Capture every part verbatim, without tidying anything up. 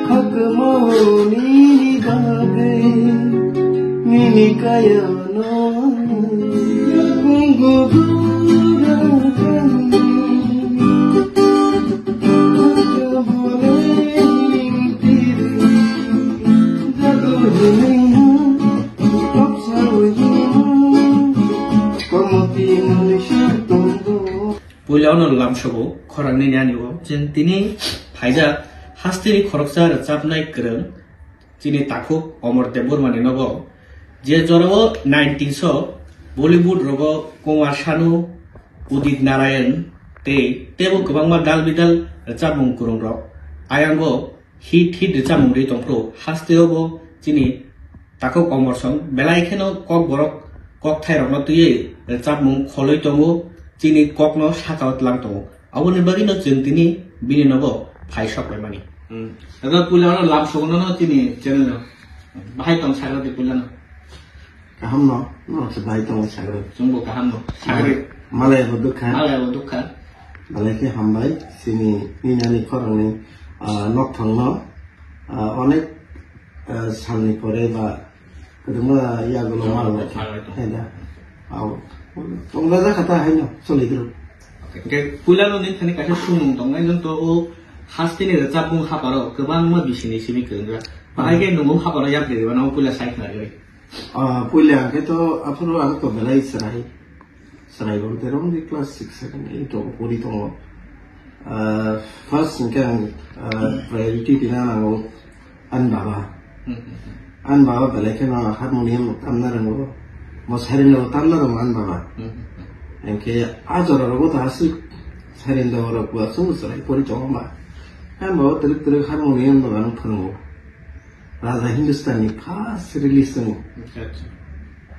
Hakmoni bagwi nini kayano yakungo gurakan. Hakmoni tiri jadu hinina topsa wajima komoti manisha tondo. Puila ono lamsogo khorang nini ani o. Chwng tini phaijak hasteni khoroksa rwchapnai kwrwng chini takhuk Omor Debbarmani nogo. Je jorao nineties o Bollywood rogo Kumar Sanu, Udit Narayan tei tebo kwbangma dal bidal rwchapmung kwrwngrok. Ayango hit hit rwchapmung rwi tongphuru, hasteo bo chini takhuk Omor song belai kheno kokborok kokthairokno twiwi rwchapmung kholwi tongo, chini kokno sakao tlang tongo. Aboni bagwino chwng tini bini nogo phai sok paimani. Hmm. Ego puila no lam sogono no chini channel no. Bahai tong sagra di puila no. Kaham no, no se bahai tong sagra. Chwngbo kaham no. Sagra. Malai bo dukha. Malai bo dukha. Malai ke hambai, sini ninani khorangni, ah, nokthang no, ah, onek, ah, salni pore ba kwbangma yagulo mal rok. Mal rok. Hai da. Au. Tongda ja kata hai no, choli gru. Oke, puila no ni thani kaisa sumung tong nai, to o hasteni rwchapmung haparo kwbangma bisini simi kwrwngra. Bahai ke nungo haparo yak de ba no puila sai khna gri. Ah, puila ang ke to aphuru ang to belai chwrai. Chwrai bo terong di class six, seven, eight o pori tongo. Ah, first hwnkhe ang, ah, priority rina nango ani baba. Hmm, hmm, hmm. Ani baba belai kheno harmonium tamna rwngo. Bo sairen bo tamna rwngo ani baba. Hmm, hmm, hmm. Hwnkhe a jora rogo ta aswk sairen rok bo aswk chwrai pori tongo ba. Ani baba twrwk twrwk harmonium rok ano phwrwngo. Raja Hindustani first release tongo. Acha, acha.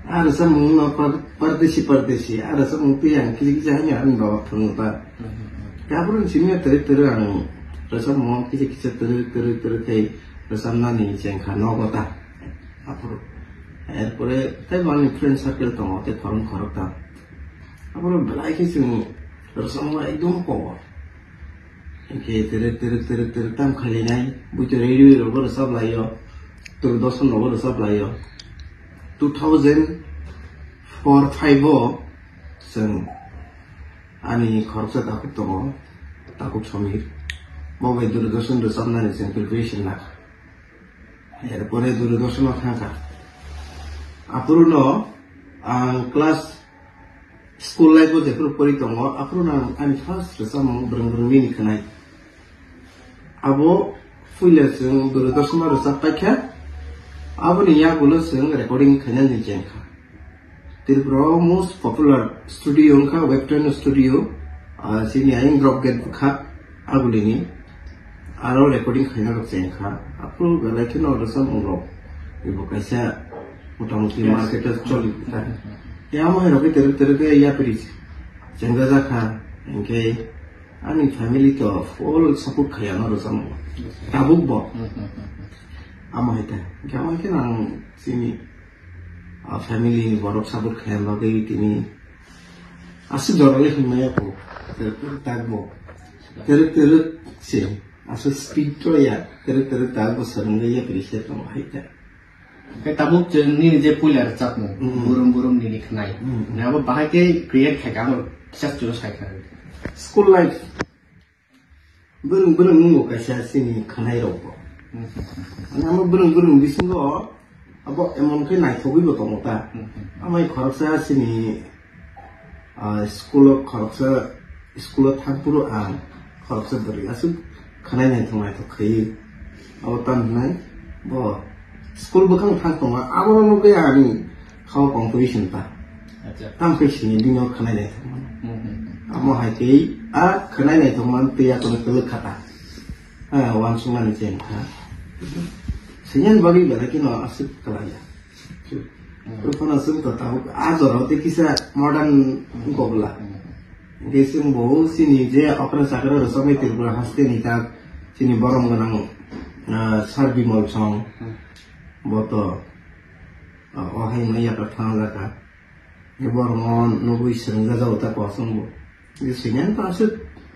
Aro samung no par-, pardesi pardesi, aro samung twi ang kisi kisi haino ani baba phwrwngta. Hmm, hmm, hmm. Aphuru simi tere tere ang rwchapmung kisi kisi tere tere tere khe rwchapnani chengkha nogo ta. Aphuru. Erpore tei bo ani friend circle tongo tei khoroknwi khoroktham. Aphuru belai khe chwng rwchapmung ekdom kobo. Hingke tere, tere, tere, tere tam khainai, buito radio rogo rwchap laio, Doordarshan rogo rwchap laio. Two thousand four five o chwng ani khoroksa takhuk tongo, takhuk Samir. Bo bai Doordarshan rwchapnani chwng preparation lakha. Erpore Doordarshan o thangkha. Aphuru no ang class school life o jephuru pori tongo, aphuru no ang ani first rwchapmung Bwrwng Bwrwng Nini Khwnai. Abo puila chwng Doordarshan o rwchap paikha, aboni yagulo chwng recording khainani chengkha. Tripura o most popular studio wngkha Webtoon Studio, ah, chini ayang Drop Gate bwkha agulini. Aro recording khaina rok chengkha. Aphuru belai kheno rwchapmung rok. Ibo kaisa motamuti market o choli kha. Tei amo hai rok khe terek terek khe yapri chengjajakha. Hingkhe ani family to full support khai ano rwchapmung. Tabuk bo. Amo hai ta. Hingkhe amo hai khe ang chini ah, family ni borok support khaina bagwi tini aswk jora le hwnmaya kho. Terek terek tak bo. Terek terek se. Aswk speed to ya. Terek terek tak bo swrwngwi ya piri se tong hai ta. Khe tabuk je nini je puila rwchapmung, Mm. Burum Burum Nini Khwnai. Mm. Nabo bahai khe create khai ka, ano kisa chwlo sai kha. School life. Bwrwng bwrwng wngo kaisa chini khwnai rok bo. Hmm. Ani amo bwrwng bwrwng bisingo abo emon khe naithogwi bo tongo ta. Hmm. Amai khoroksa chini, ah, school o khoroksa, school o thangphuru ang khoroksa bwrwi aswk khwnai naithok naithok khaiwi. Abo tamo hwnai bo school bwkhang thang tongo, abo nugwi ani kha o competition ta. Acha. Tamo khe sini bini o khwnai naithok mano. Hmm, hmm, hmm. Amo hai khe a khwnai naithok man tei a kono kwlwk kha ta. Ha, uansukmani cheng kha. Sini bagwi belai kheno aswk kwlai ya. Hmm. Rupana sung to tabuk a jora o tei kisa modern wngkok bwla. Hmm. Hingke chwng bo chini je okra chakra rwchapnai Tripura haste ni ta chini borom gwnang, ah, Sir Bimal song. Hmm. Bo to, ah, o hai no yapra thang jaka. Bormo nugwi swrwngjajago ta kosong bo. Swinani to aswk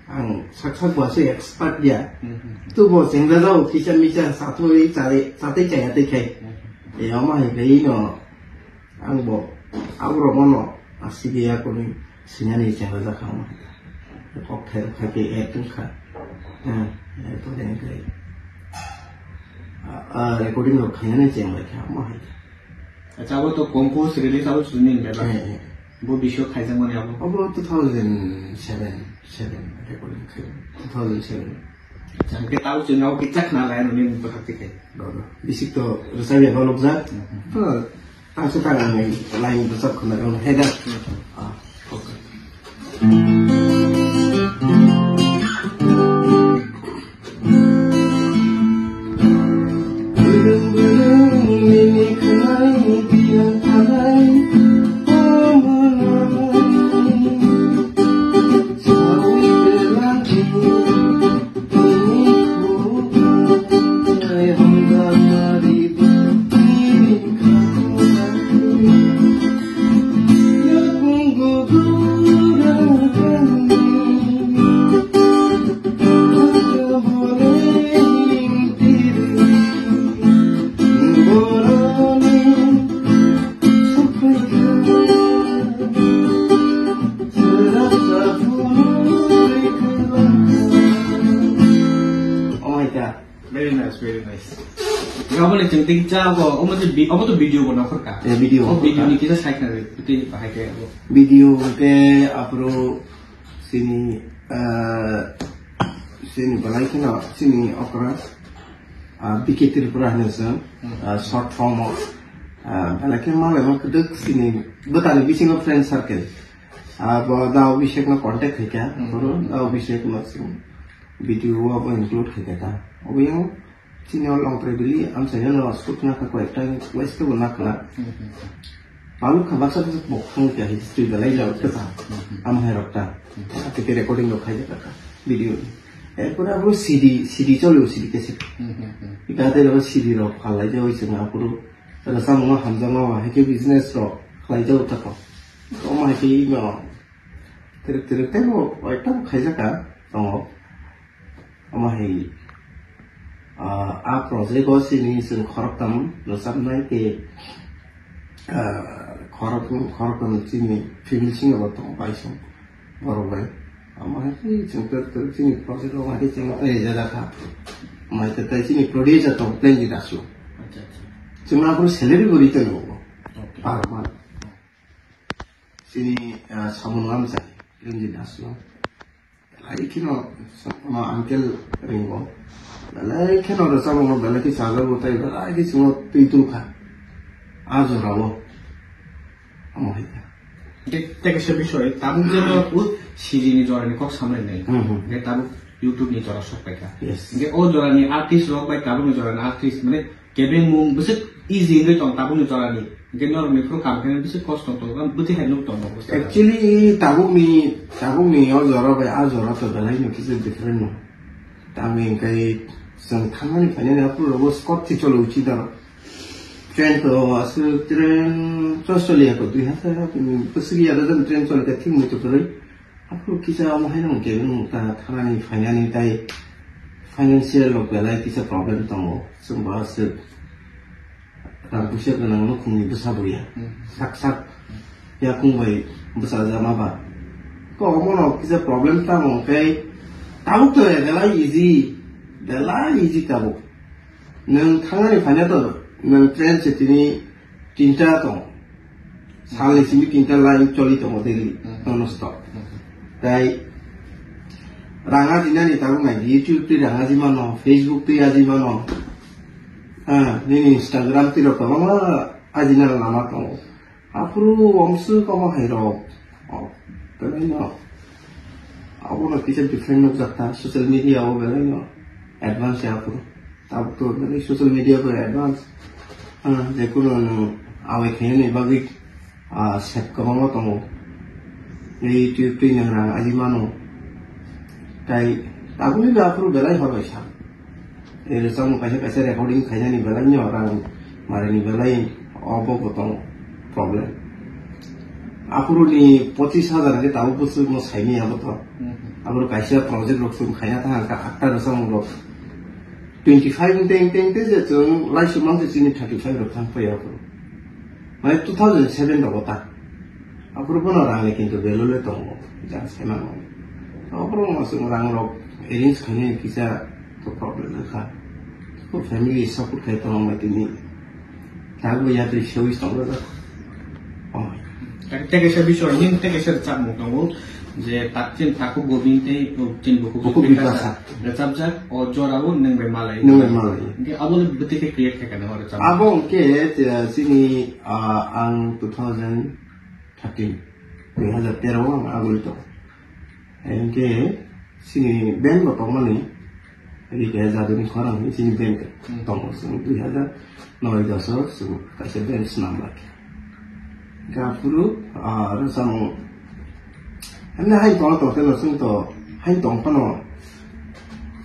Ang sak sak bo aswk expert ya. Hmm, hmm, hmm. Tubo chengda jao kisa misa satwi chari, satwi chaya tei khai. Hmm, hmm. E, omo hai khai no ang bo abro mono asigi ya kuni sinani chengda jakha omo hai. Kok thai khai ke ek tong kha. Hmm, e to deng khai. A, a, recording rok khainani cheng bai kha omo hai. Acha, abo to compose release abo chwngni hinwi ba? Eh, eh. Bo bisio khaijakmani abo? Abo two thousand seven, seven recording khai, two thousand seven. Acha, hwnkhe tabo chwng abo kisa khna lai anw nini bwkhak twi khai. Do, do. Bisik to rwchapya ba nukjak. Mhm. To, tangsa tang ang line rwchap khna rw hai da. Mhm. Ah, okay. Oh my God. Very nice, very nice. Gabon ni chwng tei cha bo, omo je bi-, omo to video bo nokhor ka. Eh, video. O video ni kisa saikna re, tei bahai khe abo. Video ke apro sini, eh, sini balai kheno, sini okra, ah, B K Tripura hino song, Hmm. Ah, short form of, ah, balai khe malai ma kuduk sini, bwtani bisingo friend circle. Ah, bo da Abhishek no contact khai kha, Hmm. Boro da Abhishek no sing. Video o abo include khai kha ta. Obo yang chini o long pre bili amchaino no sukna kha koi ta west bo nakla. Hmm, hmm, hmm. Palu kha baksa baksa bo khang kha history belai jao kha ta. Hmm, hmm. Am hai rok ta. Hmm. Ate ke recording rok khai kha video. Erpore abo C D, C D cholo, C D cassette. Hmm, hmm, hmm. Ika te ro C D rok khalai jao chwng apuru. Rwchapmung hamjakma ba hai khe business rok khlai jao ta kho. Omo hai khe no. Twrwk twrwk tei bo ekdom khaijakha tongo. Omo hai, ah, a project o sini chwng khoroktham rwchapnai tei, ah, khorok-, khoroktham chini family singo bo tongo bai song borok bai. Omo hai khe chwng twrwk twrwk chini project o hai khe chwng rejajakha. Mai tei chini producer tongo Plenjit Dasu. Acha, acha. Chwng aphuru salary bo ri tongo. Okay. Per month. Chini, ah, samung lamsa, Plenjit Dasu. Belai kheno, ma uncle ringo. Belai kheno rwchapmung no belai khe chajak bo tai belai khe chwngno twi tongkha. A jorao. Omo hai kha. Tei, tei kaisa bisoi, tabuk je no u C D ni jora ni kok samlai nai. Hmm, hmm. Hingke tabuk YouTube ni jora sok pai kha. Yes. Hingke o jora ni artist rok bai tabuk ni jora ni artist mane kebeng mung bwswk easy wngwi tong tabukni jorani. Hingke norokni phuru kam khe bwswk kosto tong, bwtwi hai nuk tong. Actually, tabukni, tabukni o jora bai a jora to belai no kisa different no. Tamni hingke chwng thangmani phainani aphuru rogo Scott Ticholo uchi daro. Train to aswk train chocholiya ko dui hazar bwswk ya dozen train choli ka thik muitu kwrwi. Aphuru kisa omo haino hwnkhe nwng ta thanani phainani tai financial rok belai kisa problem tongo. Chwng bo aswk rang puisa gwnang nukhungni bwsa buya. Hmm. Sak sak yakung bai bwsajama ba. Ko omono kisa problem tamo hwnkhe tabuk to belai easy, belai easy tabuk. Nwng thangnani phaina to nwng train se tini tinta tong. Salni simi tinta line choli tongo daily, Hmm. Non stop. Hmm. Tai rang ajinani tabuk nai YouTube twi rang aji mano, Facebook twi aji mano. Ha, nini Instagram twi rok kwbangma ajina lama tongo. Aphuru omsu komo hai rok. Oh, belai no. Abono kisa different nukjak ta social media o belai no advance ya aphuru. Tabuk to belai social media bo advance. Ah, jekunu nwng awai khainani bagwi, ah, sep kwbangma tongo. YouTube twi nwng rang aji mano. Tai tabukni bo aphuru belai hor bai sa. Rwchapmung kaisa kaisa recording khainani belai no rang marini belai obo bo tong problem. Aphuru ni pochis hajar hwnkhe tabuk bwswk no saimanya abo to. Mhm. Aboro kaisa project rok chwng khaina thang kha, akta rwchapmung rok. Twenty five wngte wngte wngte je chwng laisuk mante chini thirty five rok thang phai aphuru. Mane two thousand seven rogo ta. Aphuru bono rang ni kintu value le tongo. Jang sai mano. Aphuru no chwng rang rok arrange khainai kisa to problem wngkha. Ko family support khai tongo mai tini. Tabuk yatri sewi tongo. Oh. Tei kaisa bisor ning tei kaisa rwchapmung tongo je takchin takhuk Gobind tei chin bukhuk Bukhuk Bipasa. Bipasa. Rwchapjak o jorao nwng bai malai. Nwng bai malai. Hwnkhe abo le bwtwi khe create khe kana o rwchapmung. Abo hwnkhe, eh, chini, ah, ang two thousand thirteen, dui hazar tero o ang aguli tongo. Hwnkhe chini band bo tongmani, Rika Jaduni khorang hinwi chini band Hmm. tongo, chwng dui hazar noi dos o chwng kaisa band swnam lakha. Hwnkhe aphuru, ah, rwchapmung, hamya hai tongna tongkhe no chwng to, hai tong phano,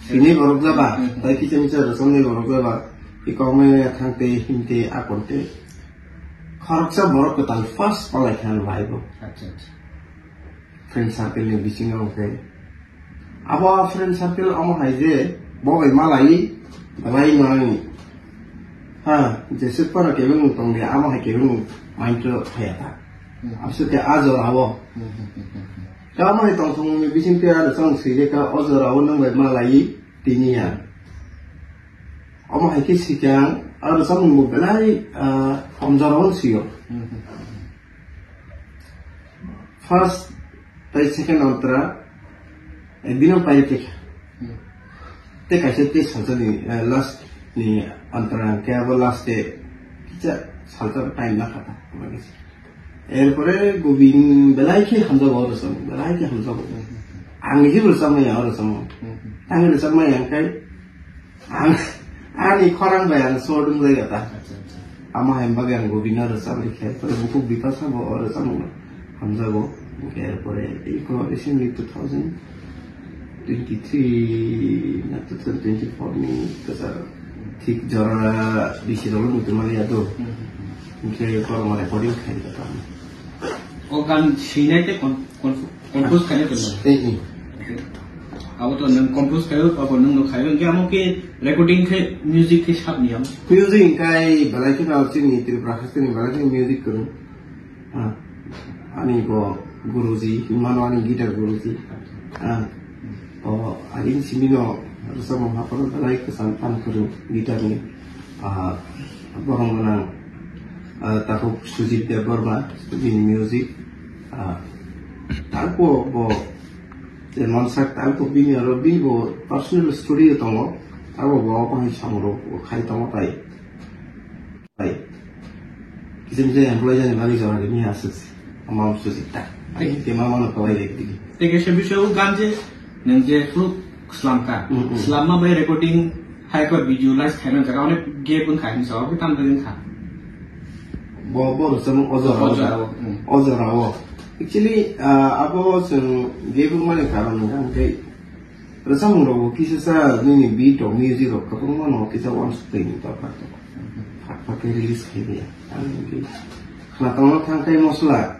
sini borok jaba, Hmm. tai kisa misa rwchapni borok jaba, i kokmai thangte, himte, akonte. Khoroksa borok kwtal first palai kha live o. Acha, acha. Friend circle ni bisingo hwnkhe. Abo friend circle omo hai je, bo bai malai, belai no ani. Ha, jeswk phano kebengmung tong dia, amo hai kebengmung mind o phaiya ta. Hmm. Abse khe a jora o. Hmm, hmm, hmm, hmm, hmm. Khe omo hai tongthokmung ni bising twi aro chwng swijak kha, o jora o nwng bai malai tini ya. Omo hai khe sikang, aro samung bo belai, ah, hamjaro sio. Hmm, hmm, hmm. First tai second antra, eh, bino pai te kha. Hmm. Te kaisa te salsa ni, eh, last ni antra ke abo last te kisa salsa time na kha ta. Erpore Gobind belai khe hamjago oro samung, belai khe hamjago. Hmm. Ang ni jibo samung ya oro samung. Hmm. Ang ni samung ya kai Ang, ani khorang bai ang sort wng lai ta. Acha, acha. Amo hai bagwi ang Gobind no rwchap rikha, pore bukhuk Bipasa bo o rwchapmung no hamjago. Hwnkhe erpore iko recently two thousand twenty-three na two thousand twenty-four ni kwchar thik jora bisi rok muitu mani ya do. Hmm. Hwnkhe kormo recording khai ta. O gan sinai te kon Comp-, compose khainai tongmani. Eh, eh. Abo to nwng compose khaio, abo nwng no khaio. Hwnkhe amo khe recording khe music khe sabni amo. Music hwnkhe belai kheno chini Tripura hasteni belai kheno music kwrwng. Ah, ani bo guruji, mano ani guitar guruji. Ah, o ani simi no rwchapmung haphano belai kwcham phan kwrwng guitar ni. Ah, borok gwnang, ah, takhuk Sujit Debbarma, bini music, ah, tangbo bo, je mansak tangbo bini aro bini bo personal studio tongo, abo bo obo hai samung rok khai tongo tai. Tai. Kisa misa employee jani bagwi jora rini aswk se. Ama Sujit ta. Ai, ke mama no kawai rek digi. Tei kaisa bisio o gan je nwng je phuru slam kha. Mm, mm. Slamma bai recording hai khe video live khaina jaga onek gap wng kha hinwi sa, obo tamo wng kha. Bo, bo rwchapmung o jora o. O jora o, mm. O jora o. Actually, ah, abo chwng gap wngmani karon hwnkha hwnkhe rwchapmung rok bo kisa sa nini beat rok, music rok kwbangma no kisa uansuk twi ni dorkar tongo. Phak phak khe release khai ya. Ang hwnkhe khna tongna thang khai mosla.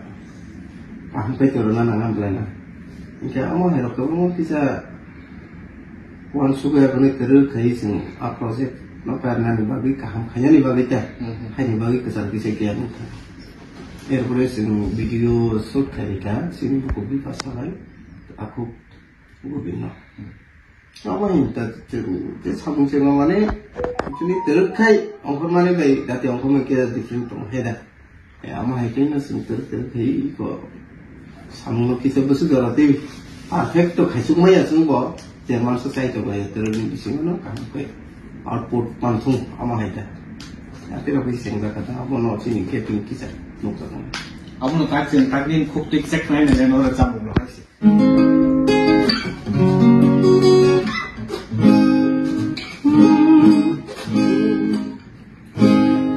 Kaham khe to rwna nang ang belai na. Hwnkhe amo hai rok kwbangma kisa uansuk ya, bini kwrwk khai chwng a project no karnani bagwi, kaham khainani bagwi ta. Mhm. Haini bagwi kwcham kisa giyan wngkha. Erpore chwng video shoot khai rikha, chini bukhuk Bipasa bai takhuk Gobind no. Abo hinta chwng je samung chwng mane chini twrwk khai ongkhormani bai dati ongkhormani khe different tong hai da. E, amo hai khe no chwng twrwk twrwk khai ko samung no kisa bwswk jora tei perfect to khaisuk maya chwng bo je mansa chai to bai twrwk ni bisingo no kaham khe output manthung amo hai da. Ate rok khe chwng da kha abo no chini khe tini kisa nukjak. Abo no tak chwng tak din khuk twi kisa khnai nai no rwchapmung no hai se.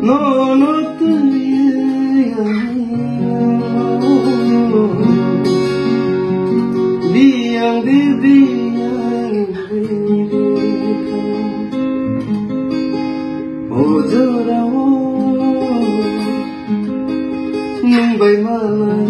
Nono twi ani biang di biang di. O jorao nwng bai malai.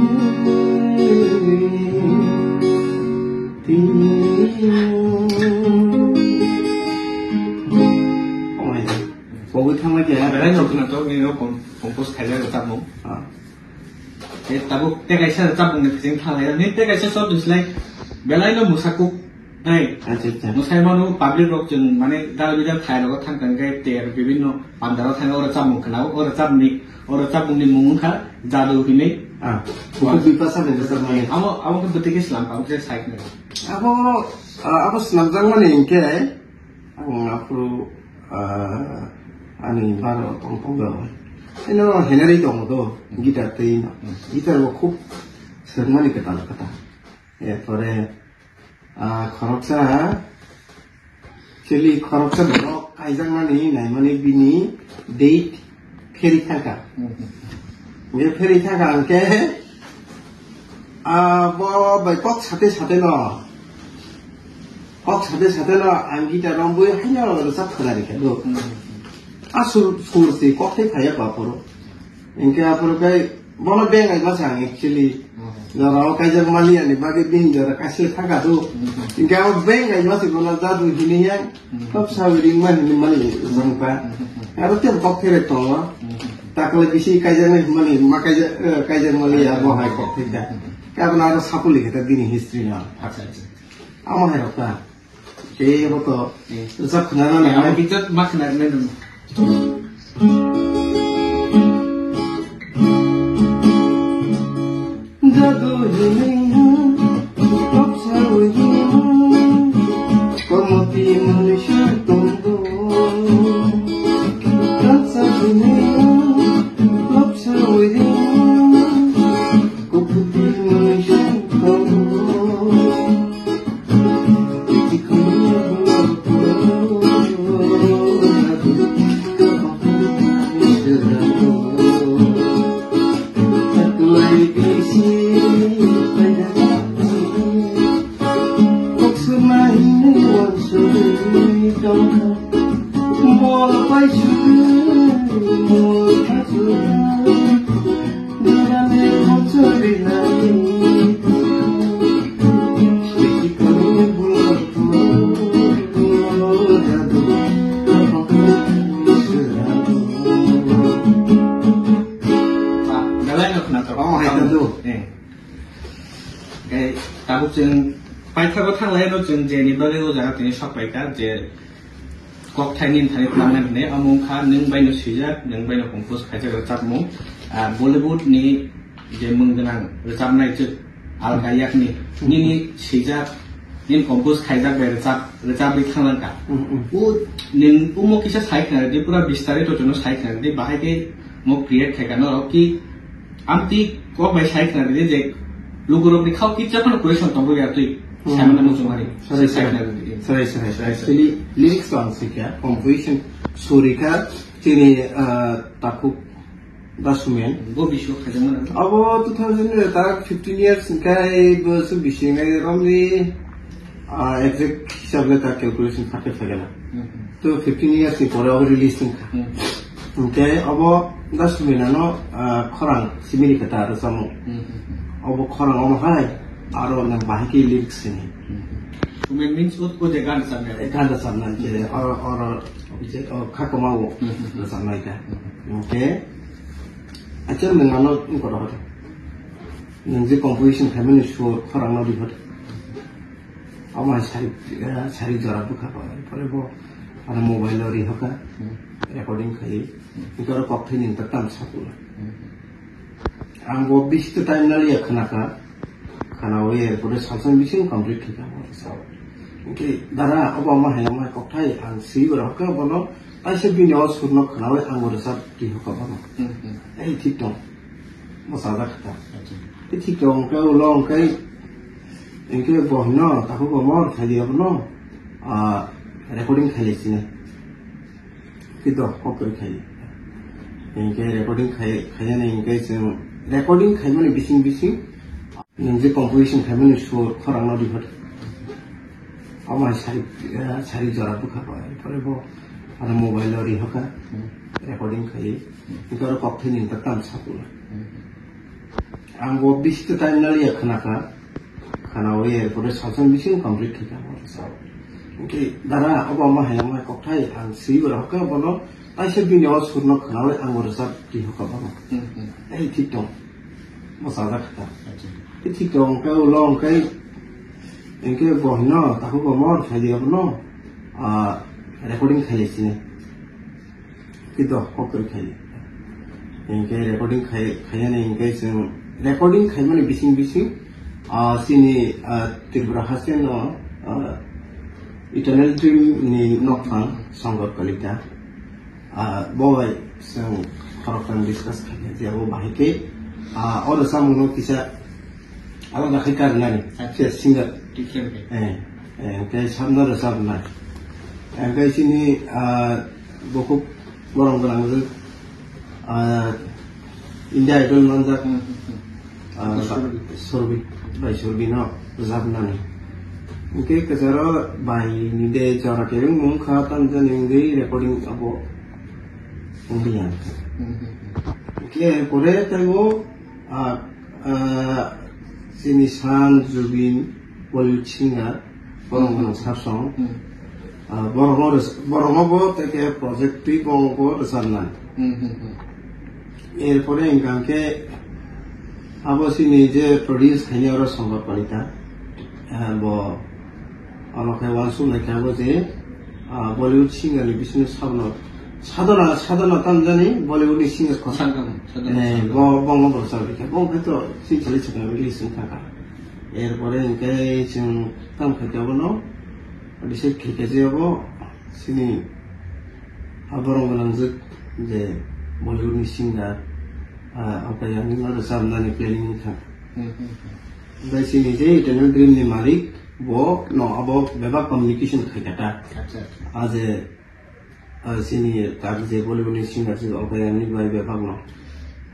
Pogwi thangma khe belai no khwnathok nini no com-, compose khaijak rwchapmung. Ah. Tei tabuk tei kaisa rwchapmung ni bising thanglai. Nini tei kaisa short wngslai belai no mwsakuk nai. Acha, acha. Mwsai mano public rok chwng mane dal bidal thai rogo thang thang khe ter bibinno pandal o thang o rwchapmung khwnao. O rwchapni, o rwchapmung ni mung wngkha Jadu hinwi. Ah. Buku Bipasa ni rwchapmani. Amo, amo khe bwtwi khe slam, amo khe sai khna. Abo, ah, abo slamjakmani hinkhe Ang aphuru, ah, ani baro tong tong do. Ino henari tongo do, guitar tei. Hmm. Guitar bo khub swrwngmani kwtal kwtal. Erpore, ah, khoroksa, actually khoroksa borok kaijakmani naimani bini date pheri thangkha. Hmm. Be pheri thangkha hwnkhe, ah, bo bai kok sate sate no. Kok sate sate no ang guitar rombwi haino rwchap khwna rikha do. Hmm. A sur, sur se kok thai phaiya ba poro. Hwnkhe aphuru khe bono beng ai masa ang actually. Hmm. Jora o kaijak mali ani bagwi bini jora kaisa thangkha do. Hmm. Hwnkhe abo beng ai masa bono Jadu hini yang. Hmm. Top sa ring mani mani bangpa. Hmm. Aro tem kok phere tongo. Hmm. Takle bisi kaijak nai mani ma kaijak, eh, kaijak mali ya bo hai kok thai ta. Hmm. Kabla aro sapuli kita bini history na. Acha, acha. Amo hai rok ta. Tei abo to, eh, rwchap khwnana nang. Amo picture ma khwna nai nang. Jadu hinwi ha, topsa wi ha, kormo twi mani sir tongdo. Topsa hinwi ha, topsa wi ha, kukuti mani sir tongdo. Belai no khwnathok. Oh, hai ta do. Eh. Eh, tabuk chwng paithago thanglai no chwng je ni bagwi o jaga tini sok paikha je Kokthai ni thani tlangnai hwnwi, omo wngkha nwng bai no swijak, nwng bai no compose khaijak rwchapmung. Ah, Bollywood ni je mung gwnang rwchapnai chwk alga yakni, hmm, nini swijak, nini compose khaijak bai rwchap, rwchapwi thanglangkha. Hmm, hmm. O nwng omo kisa sai khna rwdi, pura bistarito jono sai khna rwdi, bahai khe mo create khaikha norok ki Amtwi kok bai sai khna rwdi je lukurokni khao kitsa phano question tongwi ya twi. Hmm. Saimano muchungmani. Sarai, sai khna rwdi. Sarai, sarai, sarai. Actually, lyrics to ang sikha, composition, surikha, chini, ah, Takhuk Dasumen. Bo bisio khajakmani. Abo two thousand, ta fifteen years hwnkhe bo su bising nai romni, ah, exact hisab le ta calculation kha khe phai gana. Hmm. To fifteen years ni pore abo release wngkha. Hmm. Hwnkhe abo Dasumen ano, ah, khorang simini khe ta rwchapmung. Hmm. Abo khorang omo hai, aro nang bahai khe lyrics sini. Hmm. Sumen means o, o je gan rwchapnai. Gan rwchapnai je, hmm, oro, oro, je, o, khakoma o, hmm, hmm, hmm, rwchapnai kha. Hmm. Hwnkhe, achal nang ano wngkha rohor. Nang je composition khaimani sur khorang no rihor. Omo hai sari, eh, sari jora bwkha ko, pore bo, ano mobile o rihoka, hmm, recording khai, hmm, hwnkhe oro kokthai ni ta tam sakula. Hmm. Ang bo bisto time naliya khwnakha, khwnawi erpore salsa bising complete khaikha bo sao. Hwnkhe dara obo omo hai omo hai kokthai ang swi bo rohorkha bono, taisa bini o surno khwnawi ang bo rwchap rihoka bono. Hmm, hmm. Ei thik tong. Mo sajak kha. Acha. Tei thik tong khe ulo hwnkhe, hwnkhe bo hino, takhuk bo mor khai di abono, ah, recording khai lai sini. Tei do, kok kwrwi khai. Hwnkhe recording khai, khainani hwnkhe chwng recording khaimani bising bising, nwng je composition khaimani sur khorang no rihor. Omo hai sari, eh, sari jora bwkha ko, pore bo, ano mobile o rihoka, hmm, recording khai. Hwnkhe oro kokthai ni ta tam sakula. Ang bo bisto time naliya khwnakha. Khwnawi erpore salsa bising complete khaikha bo sao. Hwnkhe dara obo omo hai omo hai kokthai ang swi bo rohorkha bono Kaisa bini o surno khwnawi ang bo rwchap di hoka bono. Hmm, hmm. Ei thik tong. Mo sajak kha. Acha. Ei thik tong, hwnkhe ulo hwnkhe, hwnkhe bo hino, takhuk bo mor khai di abono, ah, recording khai sini. Kito, kok kori khai. Hwnkhe recording khai, khaiyani hwnkhe chwng recording khaimani bising bising, ah, chini, ah, Tripura haste no, ah, Eternal Dream ni nokphang Songkor Kalita. Ah, bo bai chwng khoroktham discuss khaikha je abo bahai khe, ah, oro chamungno kisa alada khai karnani, Acha. Singer. Different khe. Eh, eh, hwnkhe sabna rwchabnai. Hwnkhe chini, ah, bo khub borok gwnang rwk, ah, India Idol manjak. Hmm, hmm, hmm. Ah, Surbi. Surbi, bai Surbi no rwjapnani. Hwnkhe kwcharo bai ni de jora khe wngmung kha, tamjani wngwi recording abo wngwi ya. Hmm, hmm, hmm. Hwnkhe pore taibo, ah, ah, chini San Zubeen Bollywood singer, borok Hmm. gwnang sab song. Hmm. Ah, borokno rwch-, borokno bo tei khe project twi bo bo rwchabnai. Hmm, hmm, hmm. Erpore hwnkha khe abo chini je produce khainai oro Songkor Kalita, ah, bo abo khe uansuk nai khe abo je, ah, Bollywood singer ni bisingo sabno sadona, sadona tamjani Bollywood ni singer kho. Sadona, sadona, Eh, sadona. Bo, bo mo bo sabi khe. Bo khe to chini chali chakna release wng thangkha. Erpore hwnkhe chwng tamo khaikhe abono decide khaikha je abo chini a borok gwnangjwk je Bollywood ni singer, ah, Alka Yagnik no rwchabnani planning wngkha. Hmm, hmm, hmm. Bai chini je Eternal Dream ni malik bo no abo bebak communication khaikha ta. Acha, acha. A je Ah, chini tak je Bollywood ni singer je Alka Yagnik bai bebak no.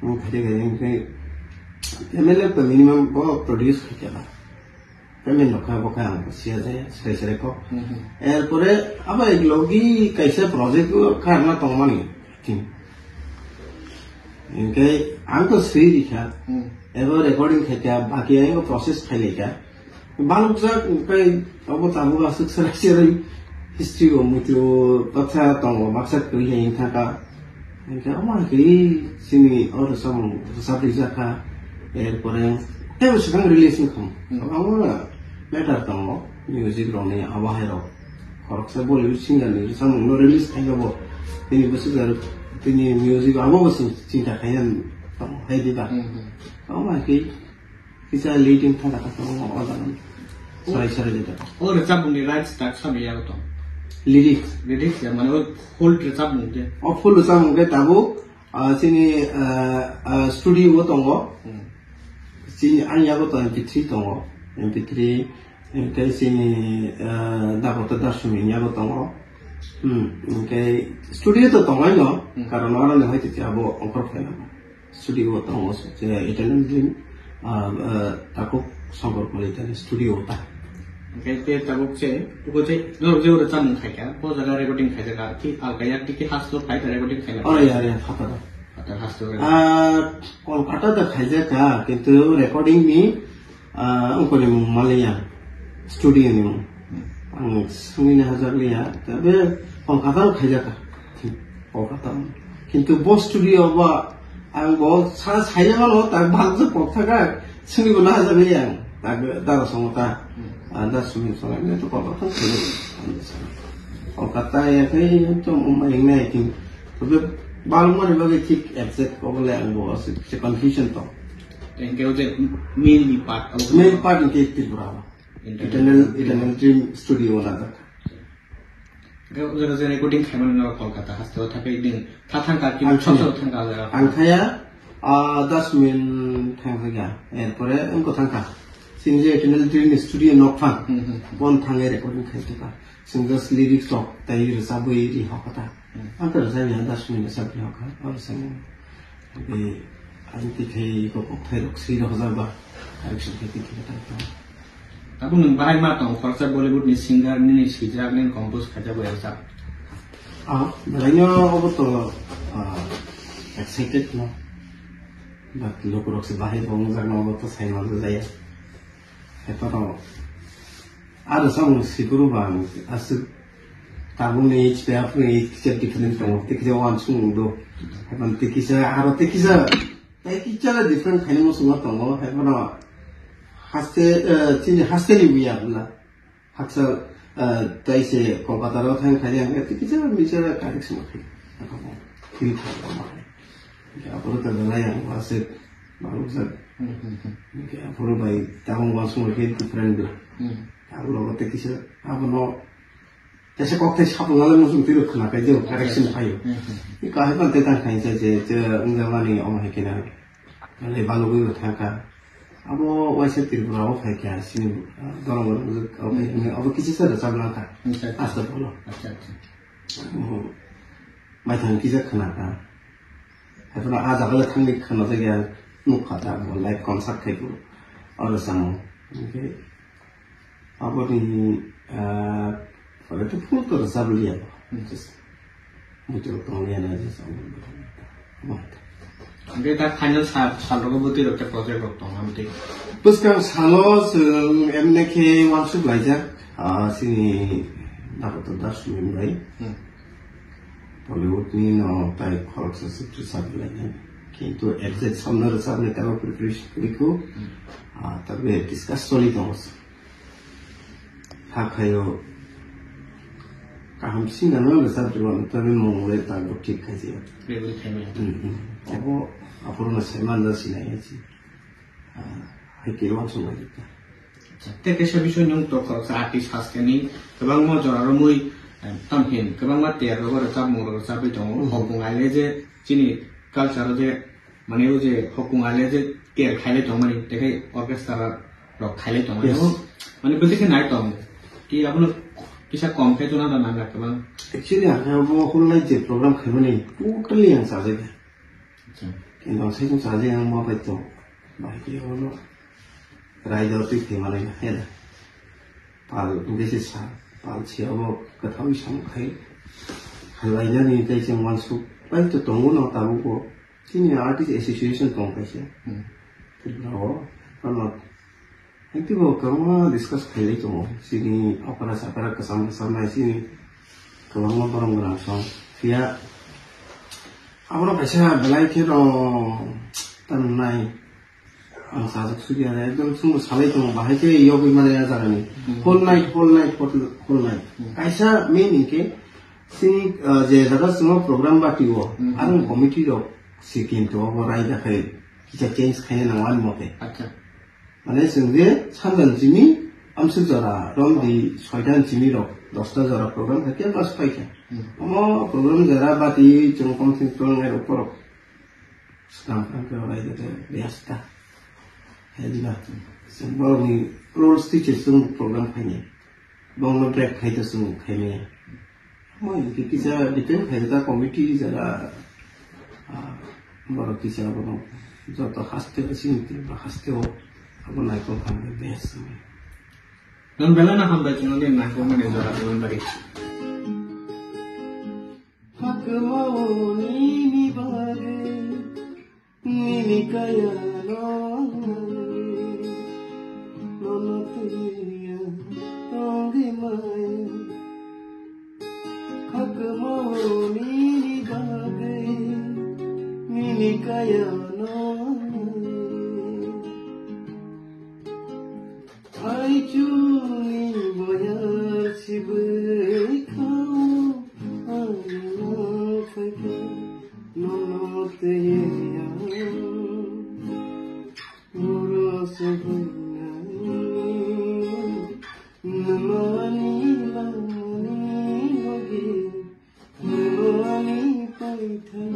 Ang khaide khaide hwnkhe M L F to minimum bo produce khaikha ba. Payment rok kha bo kha ang siya jaya, srai srai kok. Mhm. Erpore abo ek logi kaisa project o karna tongmani. Hwnkhe ang to swi rikha. Hmm. Ebo recording khaikha, baki ang process khailaikha. Balukjak, hwnkhe abo tabuk aswk serai serai history o muitu baksa tongo, baksa kwrwi hai wngkha kha. Hwnkhe omo hai khe chini o rwchapmung rwchapri jakha, erpore teibo swkang release wngkha. Hmm. Omo matter tongo, music rokni abo hai rok. Khoroksa Bollywood singer ni rwchapmung no release khaikha bo. Tini bwswk jar, tini music abo bo ching-, chinta khaina tongo, hai diba? Hmm, hmm. Omo hai khe Kisa leading thang kha tong o jaga. Sarai sarai de. O rwchapmung ni rights tak sami yago tong. Lyrics. Lyrics ya, mane o whole rwchapmung de. O full rwchapmung de tabuk, ah, chini, ah, ah, studio o tongo. Hmm. Chini ang yago to M P three tongo. M P three, hwnkhe chini, ah, Dakota Dasumi yago tongo. Hmm, hwnkhe studio to tongo no, Hmm. karon oro ni hoite abo ongkhor khaina. Studio o tongo, je Italian Dream, ah, ah, takhuk Songkor Kalita ni studio o ta. Hwnkhe te tabuk se, tuko te, norok je oro chamung khaikha, bo jaga recording khaijak, ar ki Alka Yagnik ki hasto khai ta recording khaina. Oro ya, ya, phatar. Phatar hasto khai. Ah, Kolkata da khaijak kha, kintu recording ni, ah, ungkoni mung maliya, studio ni mung. Hmm. Ang swngwi na hajak liya, tabe Kolkata ro khaijak kha. Kolkata. Kintu bo studio ba ang bo sa saina mano ta bang je kok thaka sini bo na jani yang ta dara songo ta. Hmm. Ada sumi songo ne to Kolkata sini. Kolkata ya kai to mo mai ne kin to be bang mo ne ba thik exact ko le ang bo se confusion to. Thank you je main ni part. Main part ke Tripura. Internal, Internal internal Dream Studio na ta. Hwnkhe o jaga je recording khaimani no Kolkata haste o thangkhe din tha thangkha ki Ang song song thangkha o jaga. Ang thaya, ah, das min thangkha. Erpore wngkha thangkha. Chini je Eternal Dream ni studio nok phang. Hmm, hmm, hmm. Bon thangai recording khai thangkha. Chwng just lyrics rok tai rwchabwi ri hokha ta. Hmm. Ang to rwchabya das min rwchabwi hokha. Oro sani. Abo ang tikhe iko kokthai rok swi rok jak ba. Direction khe tikhe ta. Tabuk nwng bahai ma tong, khoroksa Bollywood ni singer nini swijak, nini compose khaijak bai rwchap? Ah, belai no obo to, ah, excited no. But lukurok se bahai bo wngjak no obo to sai manjak jaya. Eto no, aro samung sikuru bang aswk Tabukni age tei aphuru age kisa different tongo, tei kisa uansukmung do. Haiphano tei kisa aro tei kisa, tei kisa different khainai muchungma tongo, haiphano haste, eh, chini hasteni buya hwnla. Haksa, eh, tei se Kolkata ro thang khaidi ang, tei kisa misa correction khai. Feel khai ma hai. Aphuru ta dalai ang ase, baru sa. Aphuru bai tabuk uansukma khe different do. Tabuk logo tei kisa, abono Kaisa kok tei sapung nalai muchung twi rw khna kai je correction phaio. Ni kahai pan tei tang khai je, je, je, wngjakmani omo hai khe na. Nalai balugwi bo thang kha. Abo waisa Tripura o phai kha, sini, ah, dorong dorong abo phai kha. Abo kisa sa rwchap lang kha. Acha, acha. Asta bolo. Acha, acha. Abo maithang kisa khna kha. Haiphano ah jaga le thangwi khna jagya nuk kha ta, abo live concert khai bo. Oro samo. Hingkhe Aboni, ah, pore to full to rwchap liya. Just muitu rok tong liya na, just amo. Hingke ta final sal, sal rogo bwtwi rok ta project rok tong amtwi. Bwskang salo chwng M N K uansuk laijak, ah, chini Nakoto Das Sumin bai. Hmm. Bollywood ni no tai khoroksa se rwchap laijak. Kintu exact samno rwchapni tabo preparation kwrwi kho. Hmm. Ah, tabe discuss choli tongo. Hakhaio kaham sinano rwchap rwmani tabe mung le tabuk thik khaijak. Bebri khaimaya. Hmm, hmm. Obo aphuru no saiman da sinai ya chi. Ah, hai khe uansuk laijak ta. Acha, tei kaisa bisoi nwng to khoroksa artist haste ni kwbangma jora romwi, eh, tamhin kwbangma ter rogo rwchapmung rok rwchapwi tongo. Hmm. Hokmung aile je chini culture o je Mane o je hokung ale je ter khailai tongmani, tei khai orchestra rok khailai tongmani. Yes. O, mane bwswk khe nai tong. Ki abono kisa kom khe tuna da nang kha bang. Actually, ang khe abo whole night je program khaimani totally ang chajak kha. Acha. Kintu ang saichung chajak ang ma bai tong. Bai khe abono raida twi khaimani khe da. Pal besi sa, pal se abo kwthawi sam khai. Khailai nani tei se uansuk bai to tongo no tabuk bo. Chini artist association tong kaisa. Hmm. Tripura o. Ano, hingke bo kwbangma discuss khailai tongo. Chini okra sakra kwcham kwcham nai chini kwbangma borok gwnang song. Phiya abono kaisa belai khe no tamnai. Ang sajak suri aro ekdom chwngno salai tongo, bahai khe yogwi mani a jagani. Hmm. Whole night, whole night, whole, whole night. Hmm. Kaisa main hinkhe chini, ah, je jaga chwngno program bati o, hmm, aroni committee rok si kintu obo raida khai kisa change khaina nango ani mote. Acha. Mane chwng je sanjani simi amsuk jora romdi soitan simi rok dosta jora program khaikhe bas phaikha. Hmm. Omo program jora bati chwng kom thing tong nai rok borok. Swkang phang khe orai khe biyasta. Hai di ba. Chwng borokni rules twi se chwng program khainai. Bongno break khai to chwng khaimaya. Moi hwnkhe kisa depend khai ta committee jara, ah, borok kisa abono joto haste o chini Tripura haste o abo naikol kha hwnkhe best. Nwng belai no hambai chwngno nini naikol mani jora tubui bagwi. Hakmao nini bagwi, nini kaya no nangwi, nono twiya tongwi maya. Hakmao nini bagwi, nini kaya no nangwi. Aichulni boyar sibwi khamu, ang nang phaikha, nono twiwi ang. Noro se hoinani, nwmani lamani logi, nwmani paithak.